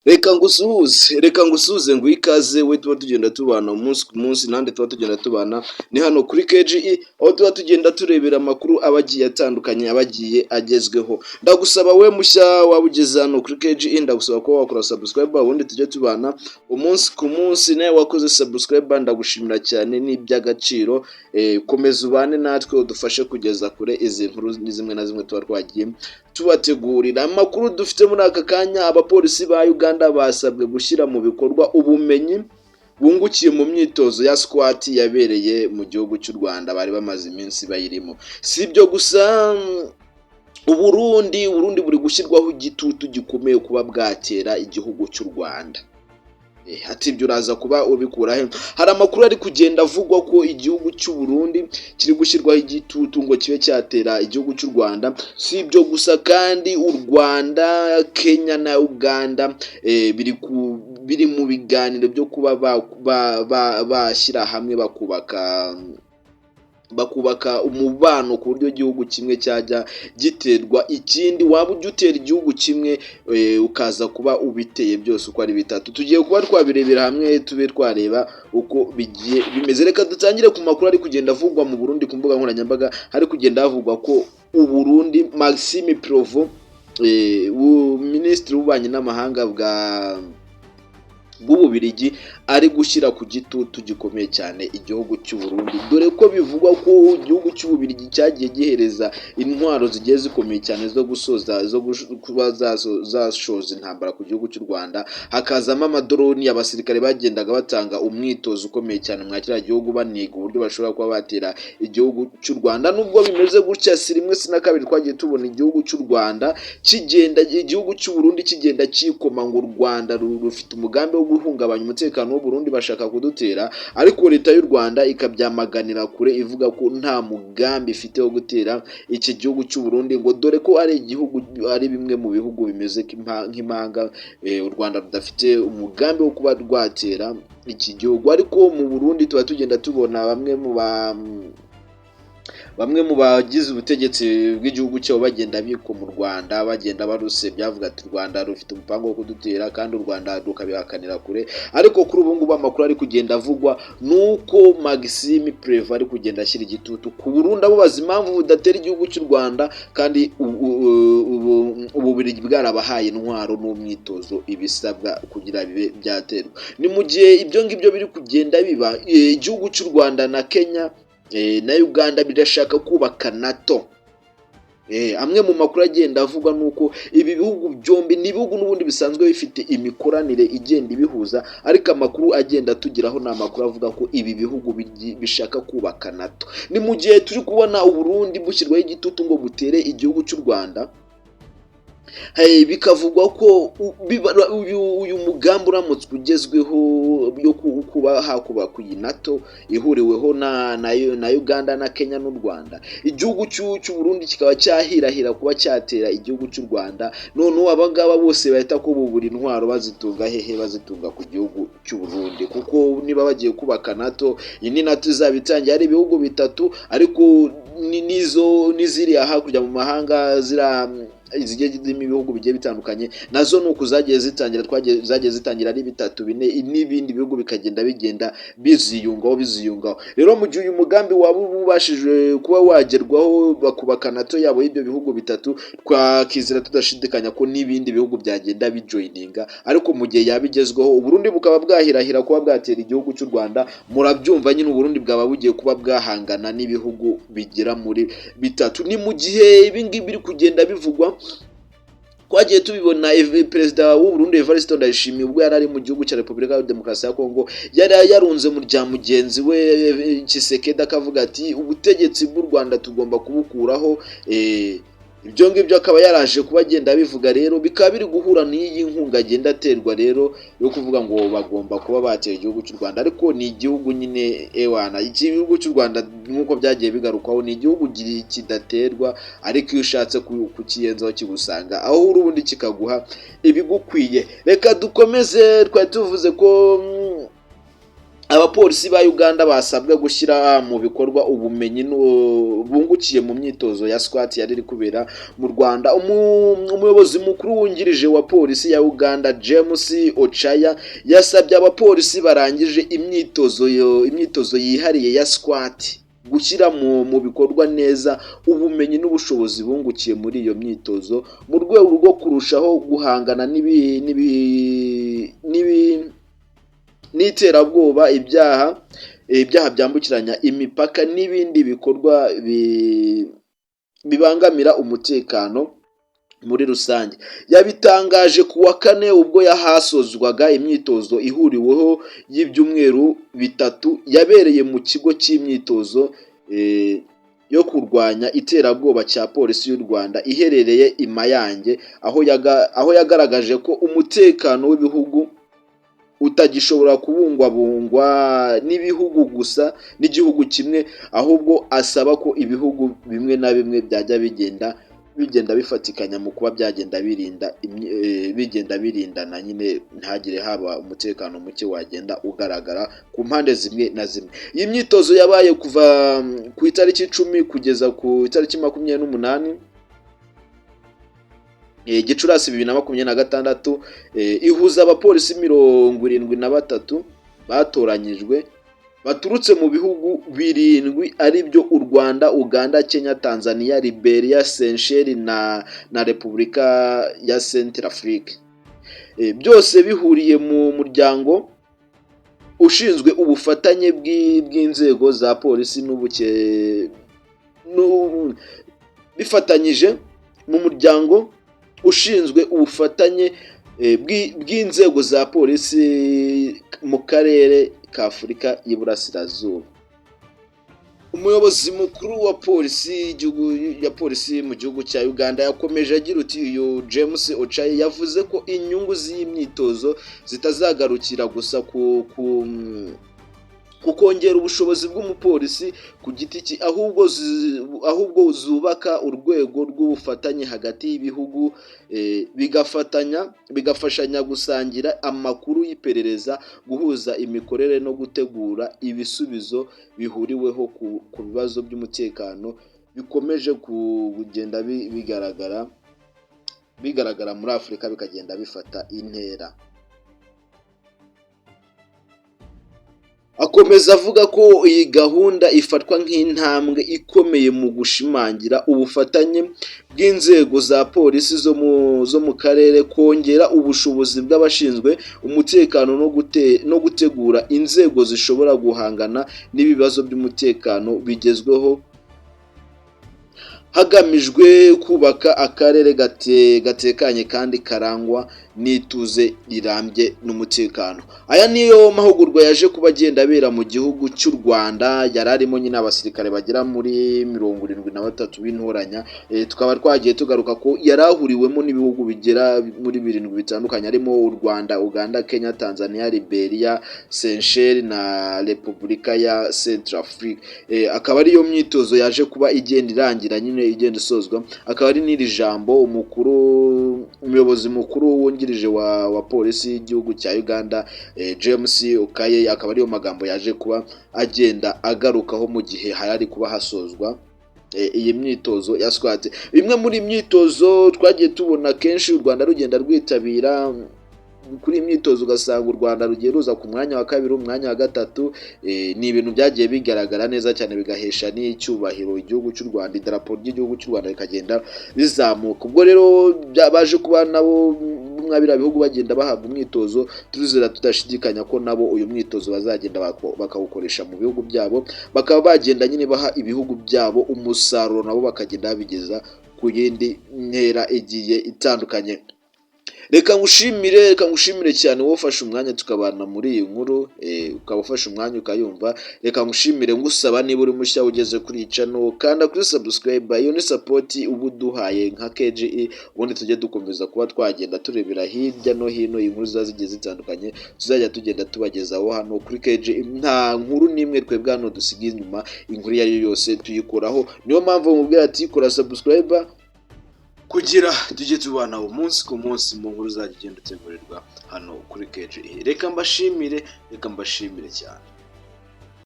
Reka ngusuhuze, reka ngusuhuze, nguhe ikaze we tuba tugenda tubana umunsi ku munsi. Nande tuba tugenda tubana ni hano kuri KGE, aho tuba tugenda turebera amakuru aba agiye atandukanye, aba agiye agezweho. Ndagusaba we mushya waba ugeze hano kuri KGE, ndagusaba kuba wakora subscribe, ubundi tujye tubana umunsi ku munsi. Nawe wakoze subscribe, ndagushimira cyane, ni iby'agaciro. Komeza ubane natwe, udufashe kugeza kure izi nkuru ni zimwe na zimwe tuba twagiye tubategurira. Amakuru dufite muri aka kanya: abapolisi ba Uganda basabwe gushyira mu bikorwa ubumenyi bungukiye mu myitozo ya SWAT yabereye mu gihugu cy'u Rwanda, bari bamaze iminsi bayirimo. Si ibyo gusa, Uburundi buri gushyirwaho igitutu gikomeye kuba bwatera igihugu cy'u Rwanda. Ati ibyo uraza kuba ubikura he? Hari amakuru ari kugenda avugwa ko igihugu cy'u Burundi kiri gushyirwaho igitutu ngo kibe cyatera igihugu cy'u Rwanda. Si ibyo gusa kandi, u Rwanda, Kenya na Uganda biri mu biganiro byo kuba bashyira hamwe bakubaka umubano ku buryo igihugu kimwe cyajya giterwa ikindi. Waba ujya utera igihugu kimwe, ukaza kuba ubiteye byose uko ari bitatu. Tugiye kuba twabirebera hamwe, tube twareba uko bigiye bimeze. Reka dutangire ku makuru ari kugenda avugwa mu Burundi. Ku mbuga nkoranyambaga hari kugenda havugwa ko Uburundi, Maxime Prévot, Minisitiri w'Ububanyi n'Amahanga bw'Ububirigi, ari gushyira ku gitutu gikomeye cyane igihugu cy'u Burundi, dore ko bivugwa ko igihugu cy'Ububirigi cyagiye gihereza intwaro zigiye zikomeye cyane zo gusoza, zo kuba zashoza intambara ku gihugu cy'u Rwanda, hakazamo amadroni, abasirikare bagendaga batanga umwitozo ukomeye cyane mwa kiriya gihugu, baniga uburyo bashobora kuba batera igihugu cy'u Rwanda. Nubwo bimeze gutya, si rimwe si na kabiri twagiye tubona igihugu cy'u Rwanda kigenda, igihugu cy'u Burundi kigenda kikoma ngo u Rwanda rufite umugambi wo guhungabanya umutekano w'u Burundi, bashaka kudutera, ariko leta y'u Rwanda ikabyamaganira kure, ivuga ko nta mugambi ifite wo gutera iki gihugu cy'u Burundi, ngo dore ko ari igihugu, ari bimwe mu bihugu bimeze nk'impanga, u Rwanda rudafite umugambi wo kuba rwatera iki gihugu. Ariko mu Burundi tuba tugenda tubona bamwe mu bagize ubutegetsi bw'igihugu cyabo bagenda bikoma u Rwanda, bagenda barusebya, bavuga ati u Rwanda rufite umupango wo kudutera, kandi u Rwanda rukabihakanira kure. Ariko kuri ubu ngubu amakuru ari kugenda avugwa ni uko Maxime Prévot ari kugenda ashyira igitutu ku Burundi, abubaza impamvu budatera igihugu cy'u Rwanda kandi Ububirigi bwarabahaye intwaro n'umwitozo ibisabwa kugira bibe byaterwa. Ni mu gihe ibyo ngibyo biri kugenda biba, igihugu cy'u Rwanda na Kenya na Uganda birashaka kubaka NATO. Amwe mu makuru agenda avugwa ni uko ibi bihugu byombi ni ibihugu n'ubundi bisanzwe bifite imikoranire igenda ibihuza, ariko amakuru agenda atugeraho ni amakuru avuga ko ibi bihugu bishaka kubaka NATO. Ni mu gihe turi kubona Uburundi bushyirwaho igitutu ngo butere igihugu cy'u Rwanda. Hey, bikavugwa ko uyu mugambi uramutse ugezweho yo kuba hakubakwa iyi NATO ihuriweho na Uganda na Kenya n'u Rwanda, igihugu cy'u Burundi kikaba cyahirahira kuba cyatera igihugu cy'u Rwanda, noneho aba ngaba bose bahita ko bubura intwaro bazitunga hehe? Bazitunga ku gihugu cy'u Burundi, kuko niba bagiye kubaka NATO, iyi ni NATO izaba itangiye ari ibihugu bitatu, ariko n'izo n'iziriya hakurya mu mahanga ziriya zigiye zirimo ibihugu bigiye bitandukanye, nazo ni uku zagiye zitangira, twagiye zagiye zitangira ari bitatu, bine, n'ibindi bihugu bikagenda bigenda biziyungaho biziyungaho. Rero mu gihe uyu mugambi waba ubashije kuba wagerwaho, bakubaka NATO yabo y'ibyo bihugu bitatu, twakizera tudashidikanya ko n'ibindi bihugu byagenda bijoininga. Ariko mu gihe yaba igezweho, Uburundi bukaba bwahirahira kuba bwatera igihugu cy'u Rwanda, murabyumva nyine, Uburundi bwaba bugiye kuba bwahangana n'ibihugu bigera muri bitatu. Ni mu gihe ibi ngibi biri kugenda bivugwa, twagiye tubibona perezida w'u Burundi Evariste Ndayishimiye, ubwo yari ari mu gihugu cya Repubulika ya Demokarasi ya Kongo, yari yarunze mu rya mugenzi we Tshisekedi, akavuga ati ubutegetsi bw'u Rwanda tugomba kubukuraho. Ibyo ngibyo akaba yaraje kuba agenda abivuga, rero bikaba biri guhura n'iyi nkunga agenda aterwa rero yo kuvuga ngo bagomba kuba batera igihugu cy'u Rwanda. Ariko ni igihugu nyine, ewana, igihugu cy'u Rwanda nk'uko byagiye bigarukwaho ni igihugu kidaterwa, ariko iyo ushatse kukiyenzaho kigusanga aho uri, ubundi kikaguha ibigukwiye. Reka dukomeze. Twari tuvuze ko Abapolisi ba Uganda basabwe gushyira mu bikorwa ubumenyi bungukiye mu myitozo ya SWAT yari iri kubera mu Rwanda. Umuyobozi mukuru wungirije wa polisi ya Uganda, James Ochaya, yasabye abapolisi barangije imyitozo yihariye ya SWAT gushyira mu bikorwa neza ubumenyi n'ubushobozi bungukiye muri iyo myitozo, mu rwego rwo kurushaho guhangana n'iterabwoba, ibyaha byambukiranya imipaka n'ibindi bikorwa bibangamira umutekano muri rusange. Yabitangaje ku wa kane, ubwo yahasozwaga imyitozo ihuriweho y'ibyumweru 3 yabereye mu kigo cy'imyitozo yo kurwanya iterabwoba cya polisi y'u Rwanda iherereye i Mayange, aho yagaragaje ko umutekano w'ibihugu utagishobora kubungwabungwa n'ibihugu gusa, n'igihugu kimwe, ahubwo asaba ko ibihugu bimwe na bimwe byajya bigenda bifatikanya mu kuba byagenda birinda bigenda birindana nyine, ntihagire haba umutekano muke wagenda ugaragara ku mpande zimwe na zimwe. Iyi myitozo yabaye kuva ku itariki 10 kugeza ku itariki 28 Gicurasi 2026, ihuza abapolisi 73 batoranyijwe baturutse mu bihugu birindwi, ari byo u Rwanda, Uganda, Kenya, Tanzania, Liberia, Seychelles na Repubulika ya Centrafrique. Byose bihuriye mu muryango ushinzwe ubufatanye bw'inzego za polisi n'ubuke bifatanyije mu muryango ushinzwe ubufatanye bw'inzego za polisi mu karere ka Afurika y'Iburasirazuba. Umuyobozi mukuru wa polisi y'igihugu, ya polisi mu gihugu cya Uganda, yakomeje agira uti: "Uyu James Ochaye yavuze ko inyungu z'iyi myitozo zitazagarukira gusa ku kongera ubushobozi bw'umupolisi ku giti cye, ahubwo zubaka urwego rw'ubufatanye hagati y'ibihugu, bigafatanya, bigafashanya gusangira amakuru y'iperereza, guhuza imikorere no gutegura ibisubizo bihuriweho ku bibazo by'umutekano bikomeje kugenda bigaragara muri Afurika, bikagenda bifata intera." Akomeza avuga ko iyi gahunda ifatwa nk'intambwe ikomeye mu gushimangira ubufatanye bw'inzego za polisi zo mu karere, kongera ubushobozi bw'abashinzwe umutekano no gutegura inzego zishobora guhangana n'ibibazo by'umutekano bigezweho, hagamijwe kubaka akarere gatekanye kandi karangwa n'ituze rirambye n'umutekano. Aya niyo mahugurwa yaje kuba agenda abera mu gihugu cy'u Rwanda, yari arimo nyine abasirikare bagera muri 73 b'intoranya. Tukaba twagiye tugaruka ko yari ahuriwemo n'ibihugu bigera muri birindwi bitandukanye, harimo u Rwanda, Uganda, Kenya, Tanzania, Liberia, Seychelles na Repubulika ya Centrafrique. Akaba ariyo myitozo yaje kuba igenda irangira nyine, igenda isozwa. Akaba ari n'iri jambo umuyobozi mukuru wungirije wa polisi y'igihugu cya Uganda, James Okaye, akaba ariyo magambo yaje kuba agenda agarukaho mu gihe hari kuba hasozwa iyi myitozo ya SWAT. Bimwe muri myitozo twagiye tubona kenshi u Rwanda rugenda rwitabira, kuri iyi myitozo ugasanga u Rwanda rugiye ruza ku mwanya wa kabiri, umwanya wa gatatu. Ni ibintu byagiye bigaragara neza cyane, bigahesha n'icyubahiro igihugu cy'u Rwanda, idarapo ry'igihugu cy'u Rwanda rikagenda rizamuka. Ubwo rero baje kuba nabo mwa biriya bihugu bagenda bahabwa umwitozo, turizera tudashidikanya ko nabo uyu mwitozo bazagenda bakawukoresha mu bihugu byabo, bakaba bagenda nyine baha ibihugu byabo umusaruro, nabo bakagenda babigeza ku yindi ntera igiye itandukanye. Reka ngushimire cyane wowe ufashe umwanya tukabana muri iyi nkuru, ukaba ufashe umwanya ukayumva. Reka ngushimire, ngusaba niba uri mushya ugeze kuri iyi channel, kanda kuri subscribe. Iyo ni support uba uduhaye nka KGE, ubundi tujye dukomeza kuba twagenda turebera hirya no hino inkuru ziba zigiye zitandukanye tuzajya tugenda tubagezaho hano kuri KGE. Nta nkuru n'imwe twebwe hano dusiga inyuma, inkuru iyo ari yo yose tuyikoraho. Niyo mpamvu mubwira ati: "Kora subscribe kugira tujye tubana umunsi ku munsi mu nkuru uzajya ugenda utegurirwa hano kuri KGE." Reka mbashimire, reka mbashimire cyane.